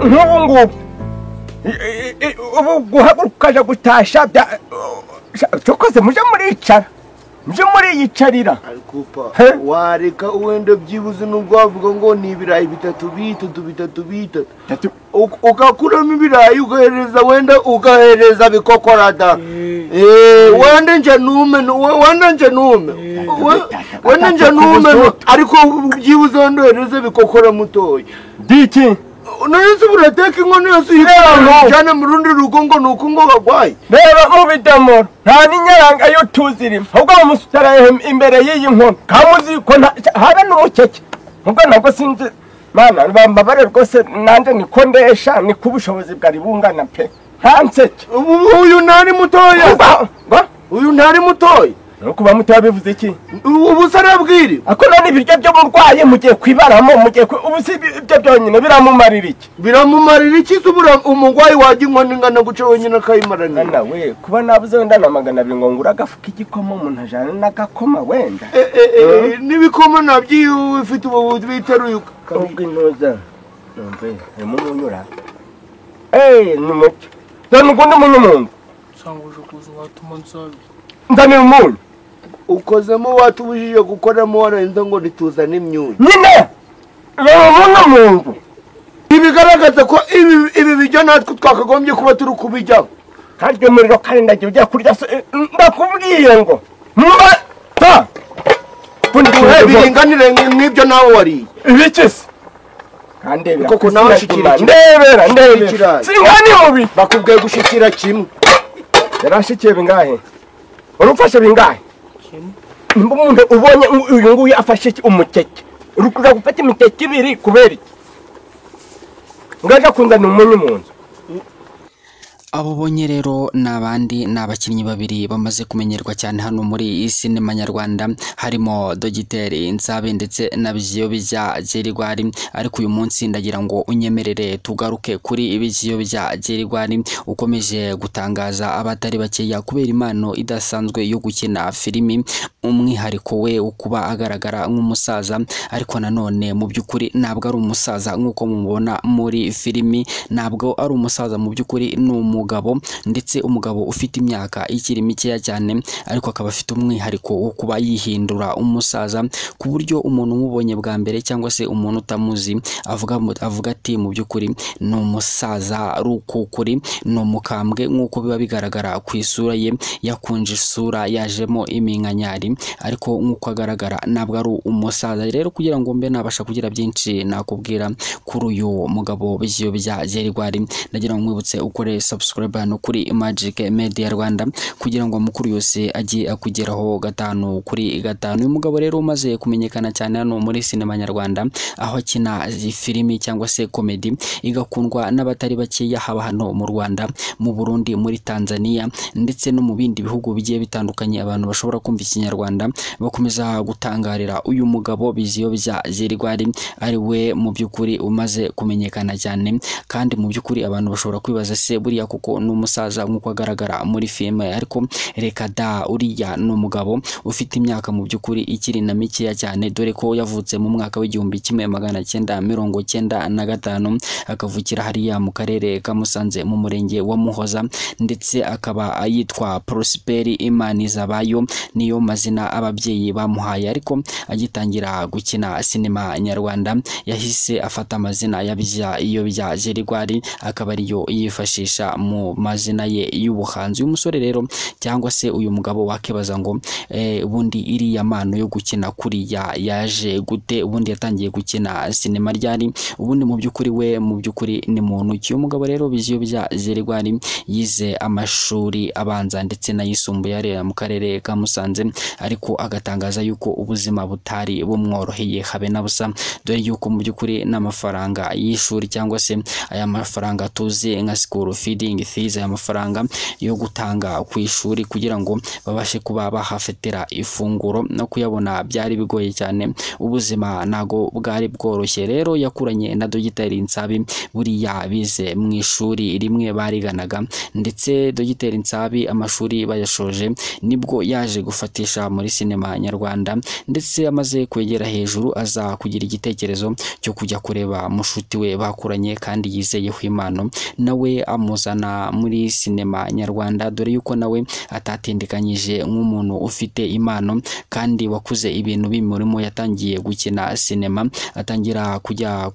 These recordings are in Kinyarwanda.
Nk'ubu ngubu ubu guhaguruka ukaja gutasha cyokoze muje muricara, muje muriyicarira. Ariko wareka wenda byibuze nubwo wavuga ngo ni ibirayi bitatu bitatu bitatu bitatu, ugakuramo ibirayi ugahereza wenda ugahereza bikokorada. Wenda nje nume, wenda nje nume, wenda nje nume, ariko byibuze wenda uhereze bikokora mutoya. Diki none se urateka inkono yose uyijyana mu rundi rugo ngo ni uko ngo bagwaye? Reba mu bidomoro nta n'inyaranga yo tuzirimo, ahubwo bamusutara imbere y'iyi nkono kamuzi ko habe n'umukeke. Ubwo ntabwo sinzi mana bambabare rwose, nanjye niko ndesha, niko ubushobozi bwari bungana pe. Nta nseke. Uyu ntari mutoya, uyu ntari mutoya. Kuba mutoya bivuze iki? Ubu se arabwiriwe ako none ibiryo byo murwaye mugiye kwibaramo, mugiye ubu si ibyo byonyine biramumarira iki? Biramumarira iki se? Ubura umurwayi wajya inkono ingana guca wenyine akayimaranira. Mwana we, kuba nabuze wenda na 200 ngo ngura agafu k'igikoma umuntu ajana n'agakoma wenda. N'ibikoma nabyo iyo ufite ubu biteruye ubwo inoza numve harimo umunyura. Ni mucyo dore ugundi munyu mu nzu nsanguje kuza watuma nsabi nzanira umunyu ukozemo watubujije gukoramo warenze ngo ntituzane imyunyu nyine reba mu nzu. Ibigaragaza ko ibi bijya natwe twakagombye kuba turi kubijyaho. Kandi umuriro karindagiye ujya kurya, ndakubwiye ngo mba biringanire nk'ibyo nawe wariye. Ibiki se? Kandebera koko nawe ushikira kimwe. Ndebera ndebera singani mubi bakubwiye gushikira kimwe. Yarashikiye bingahe? Urumfashe bingahe? Nimba umuntu ubonye uyu nguyu afashe umukeke, uri kuja gufata imikeke ibiri kubera iki? Ngaje kunzana umunyu mu nzu. Abo bonye rero n'abandi ni abakinnyi babiri bamaze kumenyerwa cyane hano muri sinema nyarwanda, harimo Dogiteri Nsabe ndetse na Bijiyobija Gerigwari. Ariko uyu munsi ndagira ngo unyemerere tugaruke kuri Bijiyobija Gerigwari ukomeje gutangaza abatari bakeya kubera impano idasanzwe yo gukina filimi, umwihariko we ukuba agaragara nk'umusaza, ariko nanone mu by'ukuri ntabwo ari umusaza nk'uko mubona muri filimi, ntabwo ari umusaza mu by'ukuri, ni umugabo ndetse umugabo ufite imyaka ikiri mikeya cyane, ariko akaba afite umwihariko wo kuba yihindura umusaza ku buryo umuntu umubonye bwa mbere cyangwa se umuntu utamuzi avuga ati mu by'ukuri ni umusaza rukukuri, ni umukambwe nk'uko biba bigaragara ku isura ye, yakunje isura yajemo iminkanyari, ariko nk'uko agaragara ntabwo ari umusaza. Rero kugira ngo mbe nabasha kugira byinshi nakubwira kuri uyu mugabo Bijiyobija Gerigwari, ndagira ngo nkwibutse ukore subscribe hano kuri Magic Media Rwanda kugira ngo amakuru yose ajye akugeraho 5 kuri 5. Uyu mugabo rero umaze kumenyekana cyane hano muri sinema nyarwanda, aho akina filimi cyangwa se komedi igakundwa n'abatari bakeya, haba hano mu Rwanda, mu Burundi, muri Tanzania ndetse no mu bindi bihugu bigiye bitandukanye. Abantu bashobora kumva ikinyarwanda bakomeza gutangarira uyu mugabo Bijiyobija Gerigwari, ari we mu by'ukuri umaze kumenyekana cyane. Kandi mu by'ukuri abantu bashobora kwibaza se buriya kuko ni umusaza nk'uko agaragara muri filime, ariko reka da, uriya ni umugabo ufite imyaka mu by'ukuri ikiri na mikeya cyane, dore ko yavutse mu mwaka w'1995, akavukira hariya mu karere ka Musanze mu murenge wa Muhoza, ndetse akaba yitwa Prosperi Imanizabayo, niyo mazina ababyeyi bamuhaye. Ariko agitangira gukina sinema nyarwanda yahise afata amazina ya Bijiyobija Gerigwari, akaba ariyo yifashisha mu mazina ye y'ubuhanzi. Uyu musore rero cyangwa se uyu mugabo wakibaza ngo ubundi iriya mpano yo gukina kuriya yaje gute? Ubundi yatangiye gukina sinema ryari? Ubundi mu by'ukuri we mu by'ukuri ni muntu ki? Uyu mugabo rero Bijiyobija Gerigwari yize amashuri abanza ndetse n'ayisumbuye arera mu karere ka Musanze, ariko agatangaza yuko ubuzima butari bumworoheye habe na busa, dore yuko mu by'ukuri n'amafaranga y'ishuri cyangwa se aya mafaranga tuzi nka school feeding schooling fees, aya mafaranga yo gutanga ku ishuri kugira ngo babashe kuba bahafatira ifunguro, no kuyabona byari bigoye cyane, ubuzima ntago bwari bworoshye. Rero yakuranye na Dogiteri Nsabi, buriya bize mu ishuri rimwe bariganaga, ndetse Dogiteri Nsabi amashuri bayashoje nibwo yaje gufatisha muri sinema nyarwanda, ndetse amaze kwegera hejuru aza kugira igitekerezo cyo kujya kureba mushuti we bakuranye kandi yizeyeho impano, nawe amuzana muri sinema nyarwanda, dore yuko nawe atatindikanyije nk'umuntu ufite impano kandi wakuze ibintu bimurimo. Yatangiye gukina sinema, atangira kujya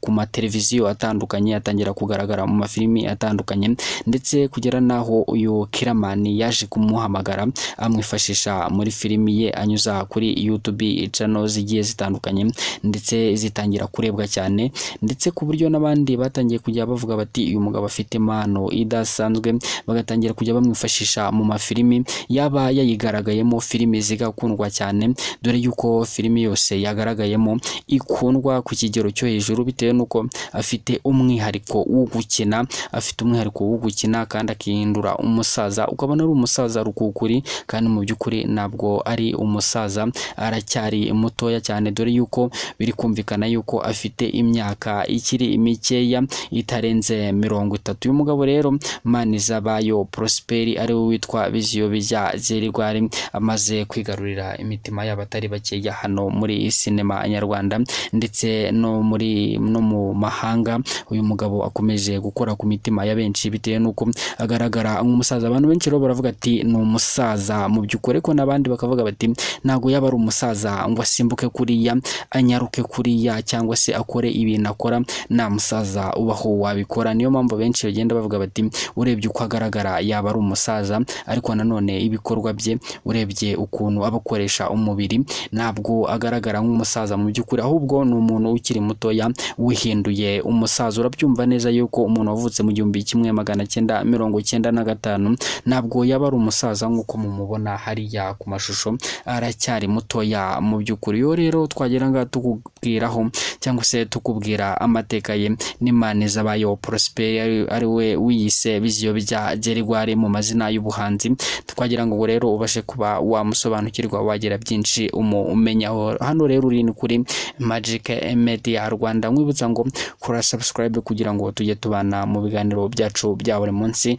ku mateleviziyo atandukanye, atangira kugaragara mu mafilimi atandukanye, ndetse kugera naho uyu Killaman yaje kumuhamagara amwifashisha muri filimi ye anyuza kuri YouTube channel zigiye zitandukanye, ndetse zitangira kurebwa cyane, ndetse ku buryo n'abandi batangiye kujya bavuga bati uyu mugabo afite impano idasanzwe, bagatangira kujya bamwifashisha mu mafilimi yaba yayigaragayemo, filimi zigakundwa cyane, dore yuko filimi yose yagaragayemo ikundwa ku kigero cyo hejuru, bitewe nuko afite umwihariko wo gukina, afite umwihariko wo gukina kandi akihindura umusaza, ukabona ari umusaza rukukuri, kandi mu by'ukuri ntabwo ari umusaza, aracyari mutoya cyane, dore yuko biri kumvikana yuko afite imyaka ikiri mikeya itarenze 30. Uyu mugabo rero Manizabayo Prosper ari we witwa Biziyobija Gerigwari amaze kwigarurira imitima y'abatari bakeya hano muri sinema nyarwanda ndetse no mu mahanga. Uyu mugabo akomeje gukora ku mitima ya benshi bitewe nuko agaragara nk'umusaza. Abantu benshi rero baravuga ati ni umusaza mu by'ukuri, ko n'abandi bakavuga bati ntago yaba ari umusaza ngo asimbuke kuriya, anyaruke kuriya, cyangwa se akore ibintu akora, nta musaza ubaho wabikora. Niyo mpamvu benshi bagenda bavuga bati urebye uko agaragara yaba ari umusaza, ariko nanone ibikorwa bye urebye ukuntu abakoresha umubiri ntabwo agaragara nk'umusaza mu by'ukuri, ahubwo ni umuntu ukiri mutoya wihinduye umusaza. Urabyumva neza yuko umuntu wavutse mu 1995 ntabwo yaba ari umusaza nk'uko mumubona hariya ku mashusho, aracyari mutoya mu by'ukuri. Yo rero twagera ngaha tukubwiraho cyangwa se tukubwira amateka ye n'Imanizabayo Prosper ari we wiyise Biziyobija Gerigwari mu mazina y'ubuhanzi, twagira ngo rero ubashe kuba wamusobanukirwa, wagira byinshi umumenyaho. Hano rero uri ni kuri Magic Media Rwanda, nkwibutsa ngo kora subscribe kugira ngo tujye tubana mu biganiro byacu bya buri munsi,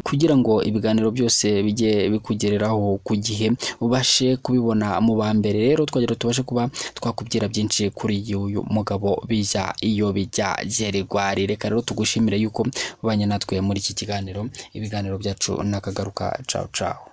kugira ngo ibiganiro byose bijye bikugereraho ku gihe, ubashe kubibona mu ba mbere. Rero twagira tubashe kuba twakubwira byinshi kuri uyu mugabo Biziyobija Gerigwari. Reka rero tugushimire yuko ubanye natwe muri iki kiganiro, ibiganiro byacu nakagaruka. Ciao ciao.